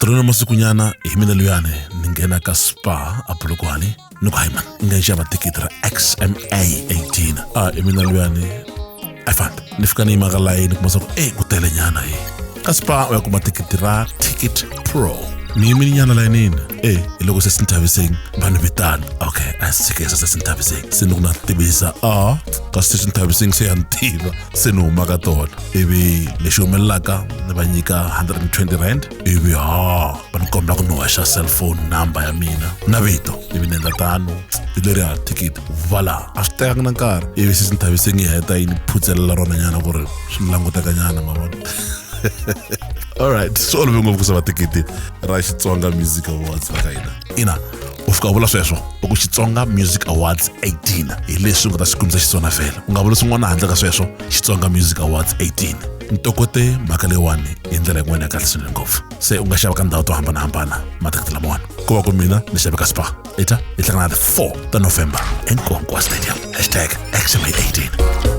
Tolweni masikunyana hi mina luyani ni nghena ka Spar a Polokwane, ni ku hayi mani, ni nga xava thikithi ra XMA 18. A hi mina luyani, a fambi ni fika ni yima ka layini, kuma swa ku e ku tele nyana hi ka Spar u ya kuma thikithi ra Ticket Pro. Ni yimile nyana layinini, e hi loko se Sinthaviseng va ni vitana. Okay, a swi tshikesa se Sinthaviseng, se ni ku na tivisa a ka se Sinthaviseng se ya ni tiva, se ni huma ka tona. Ivi lexi humelelaka, ni va nyika 120 rand, ivi ha va ni kombela ku ni hoxa cellphone number ya mina na vito, ivi ni endla tano hi leriya thikithi. Vala a swi tekanga na nkarhi, ivi se Sinthaviseng yi heta yi ni phutselela rona nyana ku ri swi ni languteka nyana, ma vona. Alright, swi olove ngopfu ku xava thikithi ra Xitsonga Music Awards va ka hina. Ina, u fika u vula sweswo, u ku Xitsonga Music Awards 18, hi leswi u nga ta swi kumisa xiswona vhele, u nga vuli swin'wana handle ka sweswo. Xitsonga Music Awards 18, ni tokote mhaka leyiwani hi ndlela yin'wana ya kahle swinene ngopfu. Se u nga xava ka ndhawu to hambanahambana mathikithi lamawani, ku va ku mina ni xave ka Spar. Ita hi hlangana 4 ta November eNkowankowa Stadium, #XMA18.